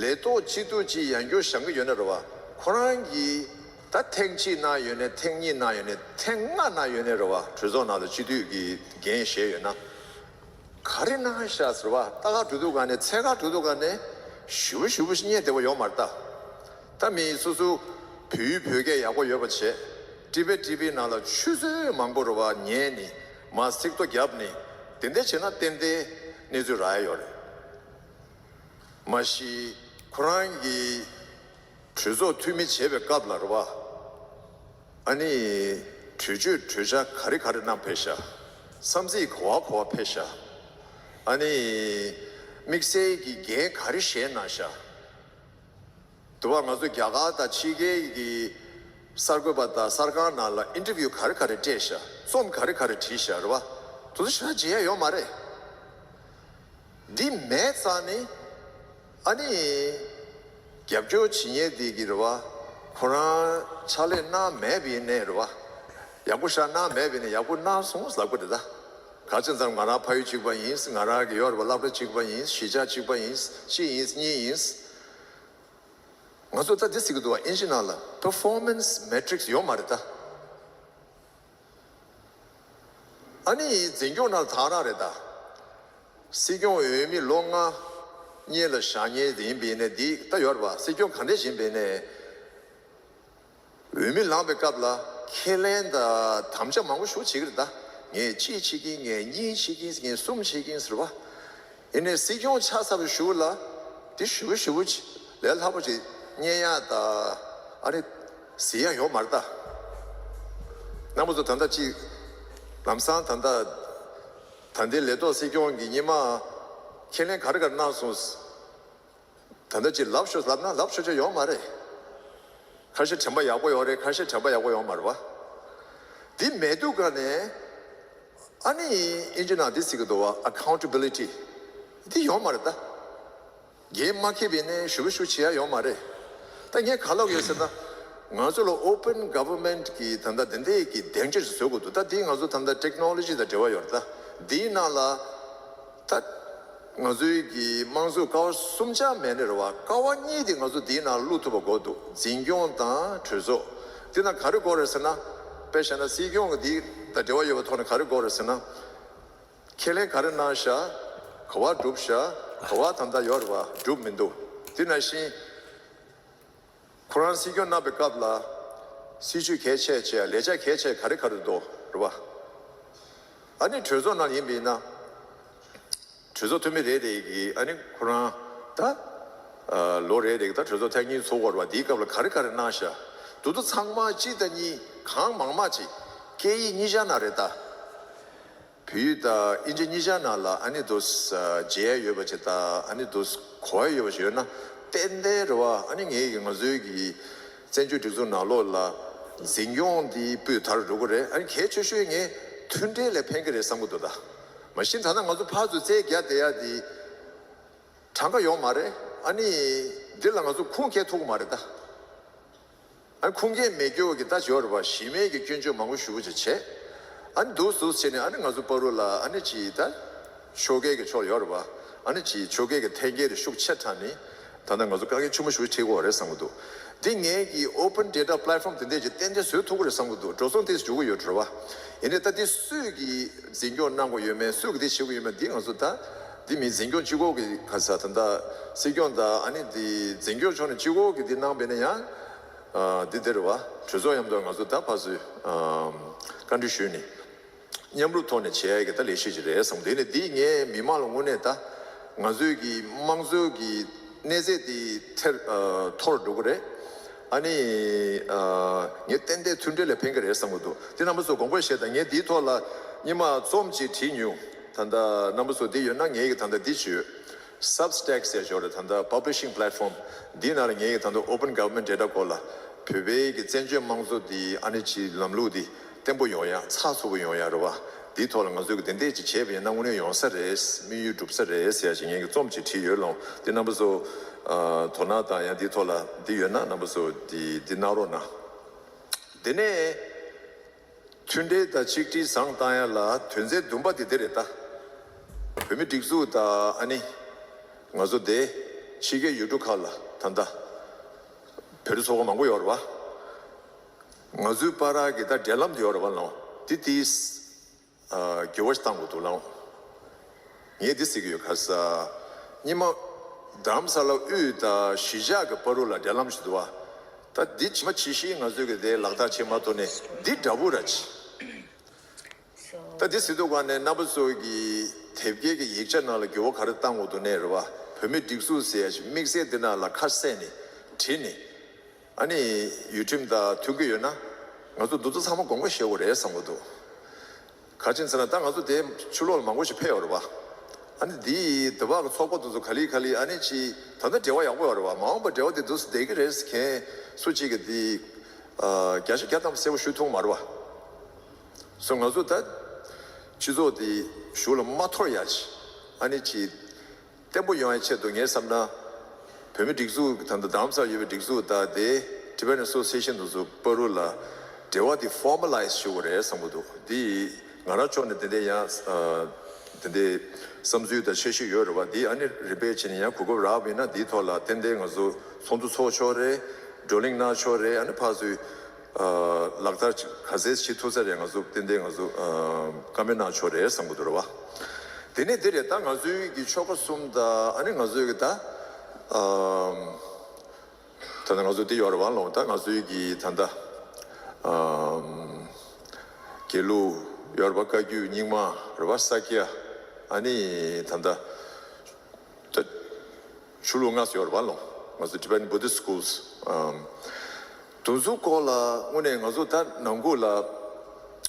ལས་ཐོག་སྤྱི་འཐུས་ཅིག་ཡང་བསྐྱར་བཞེངས་ཀྱི་ཡོད་ན་རེད་བ། ཁོ་རང་གིས་ད་ཐེངས་གཅིག་གནང་ཡོད་ནའི་ཐེངས་གཉིས་གནང་ཡོད་ནའི་ཐེངས་ལྔ་གནང་ཡོད་ནའི་རེད་བ། གྲོས་ཚོགས་ནང་ལ་སྤྱི་འཐུས་ཀྱི་འགན་བཞེས་ཡོད་ན། ག་རེ་གནང་ཤག་ཟེར་བ། ལྟ་ག་འགྲོ་དུས་ག་ནས་འཚོལ་ག་འགྲོ་དུས་ག་ནས་ཞེ་པོ་ཞེ་པོ་ཞིག་རྙེད་བདེ་པོ་ཡོད་མ་རེད་ད། ད་མི་སོ་སོ་བོད་ཡིག་བོད་སྐད་ཡག་པོ་ཡོད་པ་བྱས། ཊི་བི་ཊི་བི་ནང་ལ་ཆུ་ཚོད་མང་པོ་རེད་བ་ཉན་ནི། མར་ཚིག་ཐོ་བརྒྱབ་ནི། དེ་འདྲ་བྱས་ན་ཏན་ཏན་གནས་ཚུལ་རག་ཡ་ཡོད་རེད། མ་གཞི་ཁོ་རང་གིས་གྲོས་ཚོགས་འཐུས་མི་བྱེད་པའི་སྐབས་ལ་རེད་བ། ཨ་ནི་གྲོས་ཆོད་གྲོས་འཆར་ག་རེ་ག་རེ་གནང་ཕེབས་ཤག་བསམ་ཚུལ་ག་བ་ག་བ་ཕེབས་ཤག་ཨ་ནི་དམིགས་བསལ་གྱི་འགན་ག་རེ་བཞེས་གནང་ཤག་དུ་བ་ང་ཚོ་རྒྱ་གར་དང་ཕྱི་རྒྱལ་གྱི་གསར་འགོད་པ་དང་གསར་ཁང་ནང་ལ་ཨིན་ཊར་བིའུ་ག་རེ་ག་རེ་སྤྲད་ཤག་རྩོམ་ག་རེ་ག་རེ་བྲིས་ཤག་རེད་བ། དེ་ཚོ་ཞེ་དྲག་མཇལ་ཡ་ཡོད་མ་རེད། འདི་མེད་ཙང་ནི། ཨ་ནི། རྒྱབ་སྐྱོར་བྱེད་མཁན་དེ་གི་རེད་བ། ཁོ་རང་ཕྱག་ལས་གནང་མེད་པ་ཡིན་ནའི་རེད་བ། ཡག་པོ་ཞེ་དྲག་གནང་མེད་པ་ཡིན་ནའི་ཡག་པོ་གནང་སོང་ལབ་དགོས་རེད་ད། ག་ཅི་ཙམ་ང་རང་ཕ་ཡུལ་གཅིག་པ་ཡིན། ང་རང་གི་ཡོད་རེད་བ། སློབ་གྲྭ་གཅིག་པ་ཡིན། གཞིས་ཆགས་གཅིག་པ་ཡིན། གཅིག་ཡིན་གཉིས་ཡིན། ང་ཚོ་ད་འདི་ཟེར་གི་འདུག་བ། ཨིན་ཇི་ནང་ལ་performance metrics ཡོད་མ་རེད་ད། ཨ་ནི་འཛིན་སྐྱོང་ནང་ལ་དག་རང་རེད་ད། སྲིད་སྐྱོང་འོས་མི་ལོ་ལྔ་གཉིས་ལ་བཞེངས་མཁན་དེ་ཡིན་པ་ཡིན་ནའི་འདི་ལྟ་ཡོད་རེད་པ། སྲིད་སྐྱོང་གང་འདྲ་ཞིག་ཡིན་པ་ཡིན་ནའི། འོས་མི་ལངས་པའི་སྐབས་ལ་ཁས་ལེན་དང་དམ་བཅའ་མང་པོ་ཞིག་བྱེད་ཀྱི་རེད་ད། ངས་གཅིག་བྱེད་ཀྱིན། ངས་གཉིས་བྱེད་ཀྱིན། ངས་གསུམ་བྱེད་ཀྱིན་ཟེར་བ། ཡིན་ནའི་སྲིད་སྐྱོང་ཆགས་ཚར་བའི་གཞུག་ལ་འདི་ཞེ་པོ་ཞེ་པོ་ཅིག་ལས་སླ་པོ་ཅིག་རྙེད་ཡག་ད། ཨ་རེ། ཟེར་ཡག་ཡོད་མ་རེད་ད། རྣམ་པ་ཚོ་ད་ལྟ་ཅིག་ལམ་སང་ད་ལྟ་ད་ལྟའི་ལས་ཐོག་སྲིད་སྐྱོང་གི་སྔོན་མ་ཁས་ལེན་ག་རེ་ག་རེ་གནང་སོང་། ད་ལྟ་ཅིག་ལབ་ཤོག་ལབ་ན་ལབ་ཆོག་ཆོག་ཡོད་མ་རེད། ཁ་ཤས་དྲན་པ་ཡག་པོ་ཡོད་རེད། ཁ་ཤས་དྲན་པ་ཡག་པོ་ཡོད་མ་རེད་བ། འདི་མེད་དུས་ག་ནས། ཨ་ནི་ཨིན་ཇི་ནང་འདི་ཟེར་གི་འདུག་བ། accountability འདི་ཡོད་མ་རེད་ད། འགན་མ་འཁྱེར་བ་ཡིན་ན་ཞུ་བ་ཞུ་བྱེད་ཡ་ཡོད་མ་རེད། ད་ངས་ག་ལབ་ཡོད་ཟེར་ན། ང་ཚོ་ལ་open government གི་ད་ལྟ་དེ་འདྲའི་གི་སྡིངས་ཆ་ཞིག་བཟོ་དགོས་འདུག་ད་དེ་ང་ཚོ་ད་ལྟ་technology དང་འབྲེལ་བ་ཡོད་རེད། ད་དེའི་ནང་ལ་ད་ང་ཚོའི་གི་དམངས་གཙོའི་ཀ་བ་གསུམ་ཆ་མེད་ནི་རེད་བ། ཀ་བ་གཉིས་དེ་ང་ཚོ་དེའི་ནང་བླུག་ཐུབ་པ་དགོས་འདུག་འཛིན་སྐྱོང་དང་གྲོས་ཚོགས། དེ་ནང་ག་རེ་དགོས་རེད་ཟེར་ན། དཔེ་བཞག་ན་སྲིད་སྐྱོང་གི་དེ་དང་འབྲེལ་བ་ཡོད་པའི་ཐོག་ནས་ག་རེ་དགོས་རེད་ཟེར་ན། ཁས་ལེན་ག་རེ་གནང་ཤག་ག་བ་བསྒྲུབས་ཤག་ག་བ་ད་ལྟ་ཡོད་རེད་བ། བསྒྲུབས་མི་འདུག་དེ་ནང་བཞིན་ཁོ་རང་སྲིད་སྐྱོང་གནང་བའི་སྐབས་ལ་སྲིད་ཇུས་གལ་ཆེ་ཆེ་ལས་འཆར་གལ་ཆེ་ག་རེ་ག་རེ་འདུག་རེད་བ། ཨ་ནི་གྲོས་ཚོགས་ནང་ཡིན་པ་ཡིན་ན། གྲོས་ཚོགས་འཐུས་མི་རེ་རེ་གིས་ཨ་ནི་ཁོ་རང་ད་ལོ་རེ་རེ་གི་ད་གྲོས་ཚོགས་ཐེངས་གཉིས་ཚོགས་ཀྱི་ཡོད་རེད་བ། དེའི་སྐབས་ལ་ག་རེ་ག་རེ་གནང་ཤག་དེ་ཚོ་ཚང་མ་གཅིག་དང་གཉིས་གང་མང་མང་ཅིག་སྐད་ཡིག་གཉིས་ཆ་ནང་རེད་ད། བོད་ཡིག་དང་དབྱིན་ཇི་གཉིས་ཆ་ནང་ལ་ཨ་ནི་དུ་མཇལ་ཡ་ཡོད་པ་ཅིག་དང་ཨ་ནི་དུ་གོ་ཡ་ཡོད་པ་ཅིག་ཡོད་ན་ཏན་ཏན་རེད་བ། ཨ་ནི་ངས་ང་ཚོའི་གི་བཙན་བྱོལ་སྒྲིག་འཛུགས་ནང་ལོགས་ལ་འཛིན་སྐྱོང་འདི་སྤུས་དག་འགྲོ་གི་རེད། ཨ་ནི་གལ་ཆེ་ཤོས་ངས་མཐུན་སྒྲིལ་ལ་ཕན་གི་རེད་བསམ་གི་འདུག་ད་མ་གཞི་ད་ལྟ་ང་ཚོ་ཕར་ཚུར་རྩོད་རྒྱག་བསྡད་ཡ་འདི་གྲངས་ཀ་ཡོད་མ་རེད། ཨ་ནི་འདི་ལ་ང་ཚོ་ཁུངས་སྐྱེལ་ཐུབ་གི་མ་རེད་ད། ཨ་ཁུངས་སྐྱེལ་མེད་རྒྱུ་གི་ད་ཡོད་རེད་པ། གཞི་མེད་ཀྱི་སྐྱོན་བརྗོད་མང་པོ་ཞེ་པོ་ཅིག་བྱས། ཨ་ནི་འདུག་སེ་བྱས་ནས་ཨ་ནི་ང་ཚོ་བར་དུ་ལ་ཨ་ནི་ཅིག་ད་ཤོག་ཁའི་གི་ཕྱོགས་ཡོད་རེད་པ། ཨ་ནི་ཅིག་ཤོག་ཁའི་གི་འཐེན་འཁྱེར་དེ་ཤུགས་ཆེ་དྲགས་ནས་ད་ལྟ་ང་ཚོ་དཀའ་ངལ་ཆེན་པོ་ཞེ་པོ་ཅིག་འཕྲད་ཀྱི་ཡོད་རེད་བསམ་གྱི་འདུག་འདི་ངས་ཀྱི་open data platform དེ་འདྲས་ཅིག་ཏན་ཏན་བཟོ་ཐུབ་ཀྱི་རེད་བསམ་གྱི་འདུག་འགྲོ་སོང་དེ་འཇུག་གི་ཡོད་རེད་པ། ཡིན་ནའི་ད་འདི་སུས་ཀྱི་འཛིན་སྐྱོང་གནང་དགོས་ཡོད་མེད། སུས་ཀྱི་འདི་བྱེད་དགོས་ཡོད་མེད། འདི་ང་ཚོ་ད་འདི་མི་འཛིན་སྐྱོང་སྤྱི་ཁོག་གི་ག་ས་ད་ལྟ་སྲིད་སྐྱོང་དང་ཨ་ནི་འདི་འཛིན་སྐྱོང་ཕྱོགས་ནས་སྤྱི་ཁོག་གི་འདི་གནང་བས་ན་ཡང་། ཨ་འདི་འདི་རེད་བ། གྲོས་ཚོགས་མཉམ་དུ་ང་ཚོ་ད་ཕར་ཚུར་ཨ་བཀའ་འདྲི་ཞུས་ནས་མཉམ་རུབ་ཐོག་ནས་བྱེད་ཡ་གི་ད་ལས་གཞི་ཅིག་རེད་བསམ། དེ་ནས་འདི་ངས་མི་མང་ལ་དངོས་གནས་ད་ང་ཚོའི་གི་དམངས་གཙོའི་གི་གནས་ཚད་དེ་ཐེར་ཨ་མཐོ་རུ་འགྲོ་གི་རེད། ཨ་ནི་ཨ་ངས་ཏན་ཏན་མཐུན་སྒྲིལ་ལ་ཕན་གི་རེད་བསམ་གི་འདུག་དེ་རྣམ་པ་ཚོ་དགོངས་པ་བཞེས་དང་། ངས་འདིའི་ཐོག་ལ་སྔོན་མ་རྩོམ་ཅིག་བྲིས་མྱོང་། ད་ལྟ་རྣམ་པ་ཚོ་འདི་ཡོད་ན་ངས་གི་ད་ལྟ་འདི་བྱོས། Substack ཟེར་ཞོར་ད་ལྟ་publishing platform འདི་ནང་ལ་ངས་ད་ལྟ་open government data སྐོར་ལ་བོད་པའི་གི་བཙན་བྱོལ་དམངས་གཙོ་འདི་ཨ་ནི་ཅིག་ལམ་ལུགས་འདི་བརྟན་པོ་ཡོང་ཡ་ཚགས་ཚུད་པོ་ཡོང་ཡ་རེད་བ། འདིའི་ཐོག་ལ་ང་ཚོས་གི་དེ་འདྲས་ཅིག་བྱས་པ་ཡིན་ན་དངོས་གནས་ཡོང་ས་རེད། དམིགས་ཡུལ་འགྲུབ་ས་རེད་ཟེར་ཡ་ཅིག་ངས་གི་རྩོམ་ཅིག་བྲིས་ཡོད་ལོང་། དེ་རྣམ་པ་ཚོ་ཨ་དོ་སྣང་དང་ཡང་འདིའི་ཐོག་ལ་འདི་ཡོད་ན་རྣམ་པ་ཚོ་འདི་འདི་གནང་རོགས་གནང་། དེ་ནས། མཐུན་སྒྲིལ་དང་ཆིག་སྒྲིལ་བཟང་བཏང་ཡ་ལ་དོན་ཚན་བདུན་པ་དེ་དེ་རེད་ད། བོད་མི་སྒྲིག་འཛུགས་དང་ཨ་ནི་ང་ཚོ་དེ་ཕྱི་རྒྱལ་ཡུལ་གྲུ་ཁག་ལ་ད་ལྟ་བོད་རིགས་ཚོགས་པ་མང་པོ་ཡོད་རེད་བ། ང་ཚོའི་བར་གྱི་ད་འབྲེལ་ལམ་དེ་ཡོད་རེད་བ་ལོ། དེ་དེ་འགྱུར་བ་ཞིག་བཏང་དགོས་འདུག་ལོ། ངས་འདི་ཟེར་གྱི་ཡོད། ག་ས་སྔོན་མ་རྡ་རམ་ས་ལ་དབུས་དང་གཞིས་ཆགས་ཀྱི་བར་དུ་ལ་འབྲེལ་ལམ་ཞིག་འདུག་བ། ད་འདི་ཇི་མ་ཇི་བཞིན་ང་ཚོས་གི་དེ་ལག་བསྟར་བྱེད་མ་ཐུབ་ནས་འདི་འདྲ་བོ་ར་ཅི། ད་འདི་ཟེར་དུས་ག་ནས་རྣམ་པ་ཚོ་གི་དེབ་སྐྱེལ་གྱི་ཡིག་ཆ་ནང་ལ་འགྱུར་བ་ག་རེ་བཏང་དགོས་འདུག་ནས་རེད་བ། བོད་མི་སྒྲིག་འཛུགས་ཟེར་ཡ་ཞིག་དམིགས་བསལ་འདི་ནང་ལ་ཁ་གསལ་ནས་བྲིས་ནས། ཨ་ནི་ཡུལ་ཁྲིམས་དང་མཐུན་གྱི་ཡོད་ན་ང་ཚོ་འདི་ཚོ་ཚང་མ་དགོངས་པ་བཞེས་དགོས་རེད་བསམ་གྱི་འདུག་ག་རེ་ཟེར་ན་ད་ང་ཚོ་དེ་ཕྱི་ལོགས་ལ་མང་པོ་ཞིག་ཕེབས་ཡོད་རེད་པ། ཨ་ནི་འདི་དེ་བག་གི་ཚོགས་པ་དེ་ཚོ་ག་ལེ་ག་ལེ་ཨ་ནི་ཅི་ད་ལྟ་འབྲེལ་བ་ཡག་པོ་ཡོད་རེད་པ། མ་འོངས་པ་འབྲེལ་བ་དེ་འདུག་སེ་བསྡད་ཀྱི་རེད་ཟེར་མཁན་སུ་གཅིག་གིས་དེ་བརྒྱ་ཆ་བརྒྱ་ཐམ་པ་གསལ་པོ་ཞུ་ཐུབ་མ་རེད་པ། སོ་ང་ཚོ་ད་སྤྱི་ཚོགས་དེ་གཞུག་ལ་མ་འཐོར་ཡ་ཅི་ཨ་ནི་ཅི། བརྟན་པོ་ཡོང་ཡའི་ཆེད་དུ་ངས་བསམ་ན། བོད་མི་སྒྲིག་འཛུགས་ད་ལྟ་རྡ་རམ་ས་ལ་ཡོད་པའི་སྒྲིག་འཛུགས་དང་དེ་Tibetan Association དེ་ཚོ་བར་དུ་ལ་འབྲེལ་བ་དེ་formalize ཞུ་དགོས་རེད་བསམ་གྱི་འདུག་འདི་ང་རང་ཕྱོགས་ནས་དེ་འདྲའི་ཡང་དེ་འདྲའི་བསམ་ཚུལ་དང་འཆར་གཞི་ཡོད་རེད་བ། འདི་ཨ་ནི་རིམ་པས་བྱས་ནས་ཡང་གོ་སྐབས་རག་པ་ཡིན་ན་འདིའི་ཐོག་ལ་ཏན་ཏན་ང་ཚོ་ཚོགས་འདུ་ཚོགས་ཆོག་རེད། བགྲོ་གླེང་གནང་ཆོག་རེད། ཨ་ནི་ཕར་ཚུར། ལག་བསྟར་ག་ཚད་བྱེད་ཐུབ་ས་རེད། ང་ཚོ་ཏན་ཏན་ང་ཚོ་བཀའ་མོལ་གནང་ཆོག་རེད་བསམ་གྱི་འདུག་རེད་བ། དེ་ནས་འདི་རེད་ད། ང་ཚོའི་གི་ཆོལ་ཁ་གསུམ་དང་ཨ་ནི་ང་ཚོའི་གི་ད་ད་ལྟ་ང་ཚོ་འདི་ཡོད་རེད་བ་ལོ། ད་ང་ཚོའི་གི་ད་ལྟ་དགེ་ལུགས་ཡོད་རེད་བ། བཀའ་བརྒྱུད་རྙིང་མ་རེད་བ། ས་སྐྱ་ཨ་ནི་ད་ལྟ། ད་ཆོས་ལུགས་ལྔ་ཟེར་བ་ལོ། ང་ཚོ་Tibetan Buddhist Schools དེ་ཚོའི་སྐོར་ལ་དངོས་གནས་ང་ཚོ་ད་ནང་ཁུལ་ལ་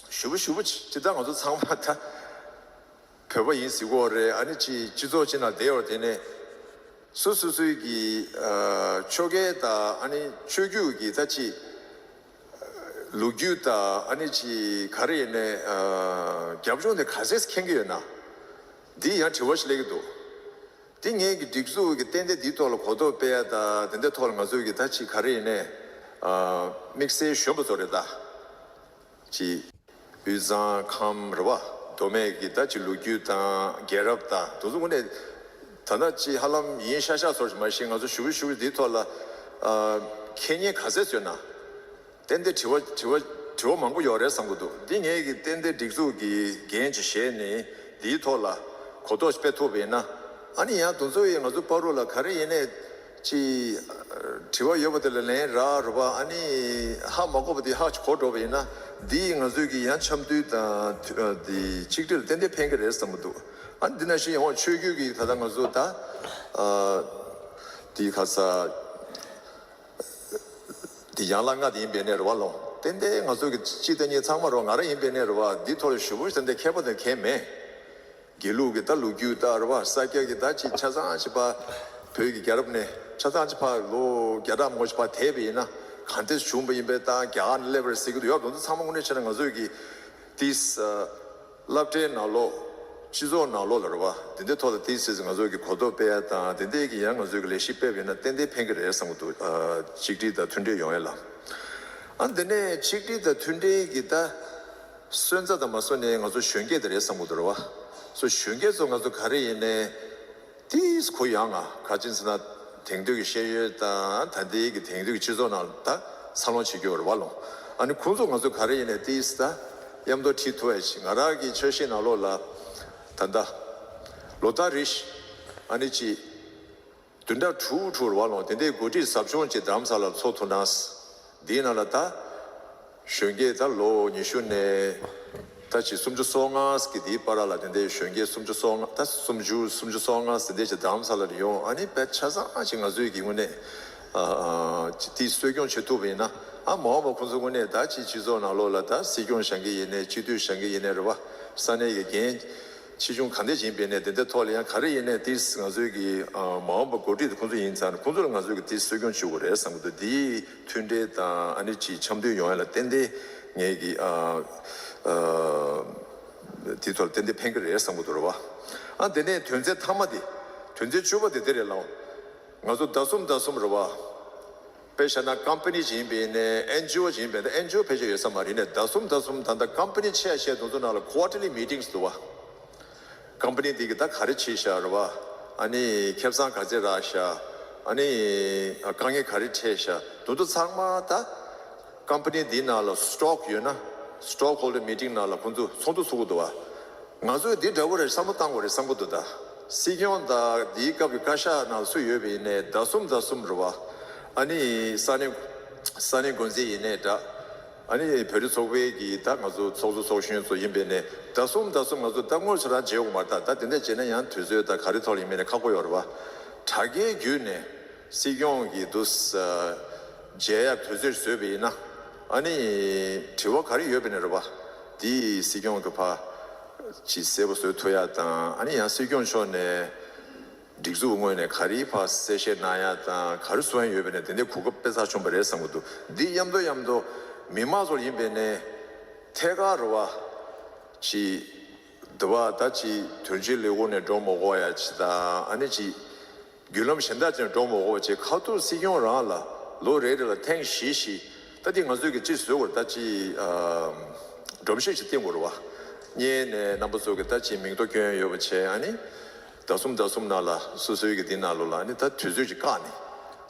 ཞུ་བ་ཞུ་བ་ཅི་ད་ང་ཚོ་ཚང་མ་ད་བོད་པ་ཡིན་ཟེར་གྱི་ཡོད་རེད། ཨ་ནི་ཅི་སྤྱི་ཚོགས་ཅིག་ནང་བསྡད་ཡོད་དེ་ནས་སོ་སོ་སོའི་གི་ཆོལ་ཁའི་ད་ཨ་ནི་ཆོས་བརྒྱུད་ཀྱི་ད་ཅི་ལོ་རྒྱུས་ད་ཨ་ནི་ཅི་ག་རེ་ཡིན་ནའི་རྒྱབ་ལྗོངས་དེ་ག་ཚད་མཁྱེན་གྱི་ཡོད་ན་འདི་ཡང་དྲི་བ་ཞིག་སླེབས་ཀྱི་འདུག་དེ་ངེད་ཀྱི་སྒྲིག་འཛུགས་ཀྱི་ཏན་ཏན་འདིའི་ཐོག་ལ་གོ་རྟོགས་སྤེལ་ཡ་དང་དེ་འདྲའི་ཐོག་ལ་ང་ཚོས་ཀྱི་ད་ཅིག་ག་རེ་ཡིན་ནའི་དམིགས་བསལ་གཞོན་པ་ཚོ་རེད་ད། ཅིག་དབུས་གཙང་ཁམས་རེད་བ། མདོ་སྨད་ཀྱི་ད་ཅིག་ལོ་རྒྱུས་དང་རྒྱལ་རབས་དང་དེ་ཚོ་དངོས་གནས་ད་ལྟ་ཅིག་ཧ་ལམ་ཡིན་ཤག་ཤག་ཚོར་ཞིག་མ་གཞི་ང་ཚོ་ཞུ་གི་ཞུ་གི་འདིའི་ཐོག་ལ་མཁྱེན་མཁན་ག་ཚད་ཡོད་ན། ཏན་ཏན་དྲི་བ་དྲི་བ་དྲི་བ་མང་པོ་ཡོད་རེད་བསམ་གྱི་འདུག་འདི་ངེད་ཀྱི་ཏན་ཏན་སྒྲིག་འཛུགས་ཀྱི་འགན་ཅིག་བཞེས་ནས་འདིའི་ཐོག་ལ་གོ་རྟོགས་སྤེལ་ཐུབ་པ་ཡིན་ན། ཨ་ནི་ཡང་དེ་ཚོ་ཡིས་ང་ཚོ་བར་དུ་ལ་ག་རེ་ཡིན་ནའི་ཅི་དྲི་བ་ཡོད་པ་དེ་ལ་ལན་རག་རུ་བ། ཨ་ནི་ཧ་མ་གོ་བ་དེ་ཧ་གོ་འགྲོ་བ་ཡིན་ན། འདི་ང་ཚོས་ཀྱི་ཡང་འཆམ་མཐུན་དང་དེ་ཆིག་སྒྲིལ་ཏན་ཏན་ཕན་གྱི་རེད་བསམ་གྱི་འདུག་ཨ་ནི་འདི་ན་བཞིན་ཡང་ཆོས་བརྒྱུད་ཀྱི་ད་ལྟ་ང་ཚོ་ད་དེ་ག་ས། འདི་ཡན་ལག་ལྔ་དེ་ཡིན་པའི་གནས་རེད་བ་ལོ། ཏན་ཏན་ང་ཚོ་གི་སྤྱི་དང་གཉིས་ཚང་མ་རེད་བ། ང་རང་ཡིན་པའི་གནས་རེད་བ། འདི་ཐོག་ལ་ཞུ་བོ་ཏན་ཏན་མཁས་པ་དང་མཁས་མེད། དགེ་ལུགས་ཀྱི་ད་ལོ་རྒྱུས་ད་རེད་བ། ས་སྐྱ་གི་ད་ཅི་ཆ་ཚང་ཅི་པ་བོད་ཀྱི་རྒྱལ་རབས་ནས་ཆ་ཚང་ཅི་པ་ལོ་བརྒྱ་ཕྲག་མང་པོ་ཅི་པ་དེད་པ་ཡིན་ན་གང་ལྟར་བྱུང་བ་ཡིན་པའི་ད་རྒྱ་གར་ནས་སླེབས་པ་རེད་ཟེར་གྱི་འདུག་ཡོད་དོན་དུ་ཚང་མ་དངོས་གནས་བྱས་ན་ང་ཚོས་ཀྱི་ཏིས། སློབ་གྲྭའི་ནང་ལོགས། སྤྱི་ཚོགས་ནང་ལོགས་ལ་རེད་བ། དེ་འདྲའི་ཐོག་ལ་དེའི་ཚེ་ང་ཚོ་གི་གོ་རྟོགས་སྤེལ་ཡ་དང་དེ་འདྲའི་གི་ཡང་ང་ཚོ་གི་ལས་གཞི་སྤེལ་བ་ཡིན་ན་ཏན་ཏན་ཕན་གི་རེད་བསམ་གི་འདུག་ཨ། ཆིག་སྒྲིལ་དང་མཐུན་སྒྲིལ་ཡོང་ཡ་ལ། ཨ། དེ་ནས་ཆིག་སྒྲིལ་དང་མཐུན་སྒྲིལ་གི་ད་སོན་རྩ་དང་མ་སོན་ནས་ང་ཚོ་གཞོན་སྐྱེས་དེ་རེད་བསམ་གི་འདུག་རེད་བ། སོ་གཞོན་སྐྱེས་ཚོ་ང་ཚོ་ག་རེ་ཡིན་ནའི། ཏིས་ཁོ་ཡང་ང་ག་ཅིན་ཟེར་ན་དེང་དུས་ཀྱི་ཤེས་ཡོན་དང་ད་ལྟའི་གི་དེང་དུས་ཀྱི་སྤྱི་ཚོགས་ནང་ད་འཚར་ལོངས་བྱེད་རྒྱུ་རེད་བ་ལོ། ཨ་ནི་ཁོང་ཚོ་ང་ཚོ་ག་རེ་ཡིན་ནའི་ཏིས་ད་མཉམ་དུ་ཁྲིད་ཐུབ་ཡ་ཞིག་ང་རང་གི་འཆར་གཞི་ནང་ལོགས་ལ་ད་ལྟ་ལོ་ལྟར་རེ་བཞིན་ཨ་ནི་ཅི་བདུན་ཕྲག་དྲུག་དྲུག་རེད་བ་ལོ། དེ་འདྲའི་འགོ་ཁྲིད་ཟབ་སྦྱོང་ཅིག་རྡ་རམ་ས་ལར་ཚོགས་ཐུབ་ན། འདིའི་ནང་ལ་ད་གཞོན་སྐྱེས་ད་ལོ་ཉི་ཤུ་ནས་ད་ཅིག་སུམ་ཅུ་སོ་ལྔ་གི་དེའི་བར་ལ་དེ་འདྲའི་གཞོན་སྐྱེས་སུམ་ཅུ་སོ་ལྔ་ད་སུམ་ཅུ་སུམ་ཅུ་སོ་ལྔ་དེ་འདྲའི་ཅིག་རྡ་རམ་ས་ལར་ཡོང་ཨ་ནི་དཔེ་ཆ་ཚང་ཅིག་ང་ཚོའི་གི་དངོས་གནས་ཨ་ཨ་ཅིག་དེ་གསོ་སྐྱོང་བྱེད་ཐུབ་པ་ཡིན་ན། ཨ་མ་འོངས་པ་ཁོང་ཚོ་དངོས་གནས་ད་ཅིག་སྤྱི་ཚོགས་ནང་ལོགས་ལ་ད་སྲིད་སྐྱོང་བཞེངས་ཀྱི་ཡིན་ནའི་སྤྱི་འཐུས་བཞེངས་ཀྱི་ཡིན་ནའི་རེད་བ། ས་གནས་ཀྱི་འགན་ཆེ་ཆུང་གང་འདྲ་ཡིན་པའི་ནས་དེ་འདྲའི་ཐོག་ལ་ཡང་ག་རེ་ཡིན་ནའི་ཏིས་ང་ཚོའི་གི་ཨ་མ་འོངས་པ་འགོ་ཁྲིད་དེ་ཁོང་ཚོ་ཡིན་ཙང་ཁོང་ཚོ་ལ་ང་ཚོའི་གི་ཏིས་གསོ་སྐྱོང་བྱེད་དགོས་རེད་བསམ་གི་འདུག་འདིའི་མཐུན་འབྲེལ་དང་ཨ་ནི་ཅིག་འཆམ་མཐུན་ཡོང་ཡ་ལ་ཏན་ཏན་ངས་གི་ཨ་ཨ་དེའི་ཐོག་ལ་ཏན་ཏན་ཕན་གི་རེད་བསམ་གི་འདུག་རེད་བ། ཨ་དེ་ནས་དོན་ཚན་མཐའ་མ་དེ་དོན་ཚན་བཅུ་པ་དེ་དེ་རེད་ལགས། ང་ཚོ་ཟླ་གསུམ་ཟླ་གསུམ་རེད་བ། དཔེ་བཞག་ན་ཀམ་པ་ནི་ཅིག་ཡིན་པ་ཡིན་ནའི་ཨེན་ཇི་ཨོ་ཅིག་ཡིན་པ་ཡིན་ན་ཨེན་ཇི་ཨོ་ཕལ་ཆེར་ཡོད་ས་མ་རེད་ནས་ཟླ་གསུམ་ཟླ་གསུམ་ད་ལྟ་ཀམ་པ་ནི་ཆེ་ཡ་ཆེ་དེ་ཚོ་ནང་ལ་quarterly meetings་འདུག་བ། ཀམ་པ་ནི་དེ་གི་ད་ག་རེ་བྱས་ཤག་རེད་བ། ཨ་ནི་ཁེ་བཟང་ག་ཚད་རག་ཤག་ཨ་ནི་དཀའ་ངལ་ག་རེ་འཕྲད་ཤག་དེ་ཚོ་ཚང་མ་ད་ཀམ་པ་ནི་འདིའི་ནང་ལ་སི་ཊོག་ཡོད་ན་སི་ཊོག་ཧོལ་ཌར་མི་ཊིང་ནང་ལ་ཁོང་ཚོ་ཚོགས་འདུ་ཚོགས་ཀྱི་འདུག་བ། ང་ཚོས་འདི་འདྲ་བོ་རེད་བསམ་བློ་བཏང་དགོས་རེད་བསམ་གྱི་འདུག་ད་སྲིད་སྐྱོང་དང་འདིའི་སྐབས་ཀྱི་བཀའ་ཤག་ནང་སུ་ཡོད་པ་ཡིན་ནའི་ཟླ་གསུམ་ཟླ་གསུམ་རེད་བ། ཨ་ནི་ས་གནས་ས་གནས་འགོ་འཛིན་ཡིན་ནའི་འདྲ། ཨ་ནི་བོད་རིགས་ཚོགས་པའི་གི་ད་ང་ཚོ་ཚོགས་གཙོ་ཚོགས་གཞོན་ཚོ་ཡིན་པ་ཡིན་ནའི་ཟླ་གསུམ་ཟླ་གསུམ་ང་ཚོ་ད་དངོས་སུ་རང་མཇལ་དགོས་མ་རེད། ད་ད་དེ་འདྲ་བྱས་ན་ཡང་དུས་ཚོད་ད་ག་རེ་ཐོག་ལ་ཡིན་མིན་ནས་ཁག་པོ་ཡོད་རེད་བ། དྲ་རྒྱའི་བརྒྱུད་ནས་སྲིད་སྐྱོང་གི་འདུག་མཇལ་ཡག་དུས་ཚོད་བཟོས་པ་ཡིན་ན། ཨ་ནི་དྲི་བ་ག་རེ་ཡོད་པ་ཡིན་ན་རེད་བ། དེ་སྲིད་སྐྱོང་གི་ཕར་ཅིག་གསལ་པོ་བཟོ་ཐུབ་ཡག་དང་ཨ་ནི་ཡང་སྲིད་སྐྱོང་མཆོག་ནས་སྒྲིག་འཛུགས་ངོས་ནས་ག་རེ་ཕར་གསལ་བཤད་གནང་ཡག་དང་ག་རེ་གསུང་ཡག་ཡོད་པ་ཡིན་ན་དེ་འདྲའི་གོ་སྐབས་དཔེ་ཚར་བྱུང་བ་རེད་བསམ་གྱི་འདུག་འདི་མཉམ་དུ་མཉམ་དུ་མི་མང་ཚོར་ཡིན་པ་ཡིན་ནའི་ཐད་ཀར་རེད་བ། ཅིག་འདི་བ་ད་ཅིག་དོན་གཅོད་ལས་ཁུངས་ནས་འགྲོ་མ་དགོས་ཡག་ཅིག་དང་ཨ་ནི་ཅིག་བརྒྱུད་ལམ་གཞན་དག་ཅིག་ནས་འགྲོ་མ་དགོས་པ་བྱས་ཁ་ཐུག་སྲིད་སྐྱོང་རང་ལ་ལོ་རེ་རེ་ལ་ཐེངས་བཞི་བཞི་ད་འདི་ང་ཚོས་ཀྱི་ཅིག་བཟོ་དགོས་རེད། ད་ཅིག་ཨ་སྒྲོམ་གཞི་ཞིག་བཏིང་དགོས་རེད་བ། སྔོན་ནས་རྣམ་པ་ཚོ་གི་ད་ཅིག་མིང་ཐོ་སྐྱོན་ཡོད་པ་བྱས་ཨ་ནི་ཟླ་གསུམ་ཟླ་གསུམ་ནང་ལ་སོ་སོའི་གི་འདི་ནང་ལོགས་ལ་ཨ་ནི་ད་དུས་ཚོད་ཅིག་བཀག་ནས་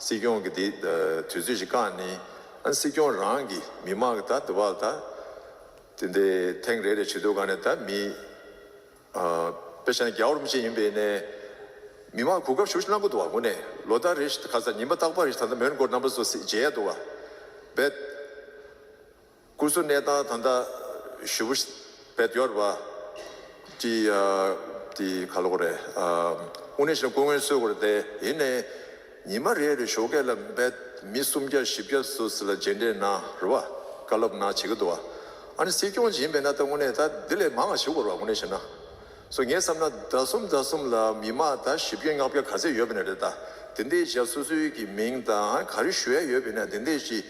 སྲིད་སྐྱོང་གི་འདི་ཨ་དུས་ཚོད་ཅིག་བཀག་ནས་ཨ་ནི་སྲིད་སྐྱོང་རང་གི་མི་མང་གི་ད་འདི་བ་ད། དེ་འདྲའི་ཐེངས་རེ་རེ་བྱེད་དུས་ག་ནས་ད་མི་ཨ་དཔེ་བཞག་ན་རྒྱལ་བ་རིན་པོ་ཆེ་ཡིན་པའི་ནས་མི་མང་གོ་སྐབས་ཞེ་པོ་ཅིག་གནང་གི་འདུག་བ། དངོས་གནས་ལོ་ལྟར་རེ་བཞིན་ཁ་སང་ཉིན་མ་རྟག་པར་རེ་བཞིན་ད་ལྟ་མོན་གྷོར་རྣམ་པ་ཚོ་སྲིད་མཇལ་ཡག་འདུག་བ། རྦད་སྐུ་གཟུགས་གནས་སྟངས་ད་ལྟ་ཞེ་པོ་ཅིག་རྦད་ཡོད་རེད་བ། ཅི་ཨ་དེ་ག་ལབ་དགོས་རེད། ཨ་དངོས་གནས་བྱས་ན་སྐུ་ངལ་གསོ་དགོས་རེད་དེ་ཡིན་ནའི། ཉི་མ་རེ་རེ་ཞོགས་ཀས་ལ་རྦད་མི་སུམ་བརྒྱ་བཞི་བརྒྱ་སོ་སོ་ལ་མཇལ་འཕྲད་གནང་རེད་བ། བཀའ་སློབ་གནང་བྱེད་ཀྱི་འདུག་བ། ཨ་ནི་སྲིད་སྐྱོང་ཡིན་པས་ན་ད་དངོས་གནས་ད་འདི་ལས་མང་བ་བྱེད་དགོས་རེད་བ། དངོས་གནས་བྱས་ན། སོ་ངས་བསམ་ན་ཟླ་གསུམ་ཟླ་གསུམ་ལ་མི་མང་ད་བཞི་བརྒྱ་ལྔ་བརྒྱ་ག་ཚད་ཡོད་པ་ན་རེད་ད། དེ་འདྲས་བྱས་སོ་སོའི་གི་མིང་དང་ག་རེ་ཞུ་ཡ་ཡོད་པ་ན་དེ་འདྲས་ཅིག་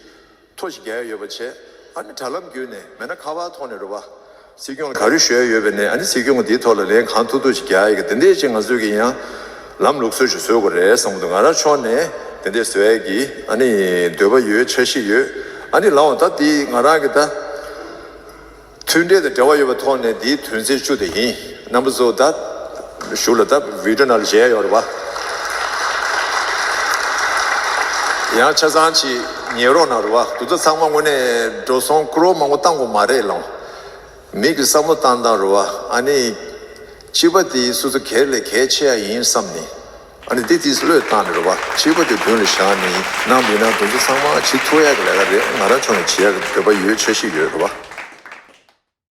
ཐོ་ཞིག་རྒྱག་ཡ་ཡོད་པ་བྱས། ཨ་ནི་དྲ་ལམ་བརྒྱུད་ནས་མེད་ན་ཁ་པར་ཐོག་ནས་རེད་བ། སྲིད་སྐྱོང་ལ་ག་རེ་ཞུ་ཡ་ཡོད་པ་ན་ཨ་ནི་སྲིད་སྐྱོང་གི་དེའི་ཐོག་ལ་ལན་གང་ཐུབ་ཐུབ་ཅིག་རྒྱག་ཡ་གི་དེ་འདྲས་ཅིག་ང་ཚོས་གི་ཡང་ ལམ་ལུགས་སྲོལ་ཞིག་བཟོ་དགོས་རེད་བསམ་གྱི་འདུག་ང་རང་ཕྱོགས་ནས་དེ་འདྲས་བཟོ་ཡས་ཀྱི་ཨ་ནི་འདོད་པ་ཡོད། འཆར་གཞི་ཡོད། ཨ་ནི་ལའང་ད་དེ་ང་རང་གི་ད་མཐུན་སྒྲིལ་དང་འབྲེལ་བ་ཡོད་པའི་ཐོག་ནས་དེའི་དོན་ཚན་བཅུ་དེ་ཡིན། རྣམ་པ་ཚོ་ད་གཞུག་ལ་ད་བི་ཌིའོ་ནང་ལ་མཇལ་ཡོད་རེད་བ། ཡང་ཆ་ཚང་ཅིག་ཉན་རོགས་གནང་རེད་བ། དེ་ཚོ་ཚང་མ་དངོས་གནས་འགྲོ་སོང་ཀྲོར་མང་པོ་བཏང་དགོས་མ་རེད་ལགས། མི་གི་བསམ་བློ་བཏང་སྟངས་རེད་བ། ཨ་ནི་སྤྱི་པ་དེ་སོ་སོ་སྒེར་ལས་གལ་ཆེ་ཡ་ཡིན་བསམ་ནས། ཨ་ནི་དེ་དུས་བློས་བཏང་ནས་རེད་བ། སྤྱི་པ་དེ་མདུན་ལ་བཞག་ནས་གནང་མི་གནང་དེ་ཚོ་ཚང་མ་བྱེད་ཐུབ་ཡ་གི་ལས་ཀ་རེད། ང་རང་ཕྱོགས་ནས་བྱེད་ཡ་གི་འདོད་པ་ཡོད། འཆར་གཞི་ཡོད་རེད་བ།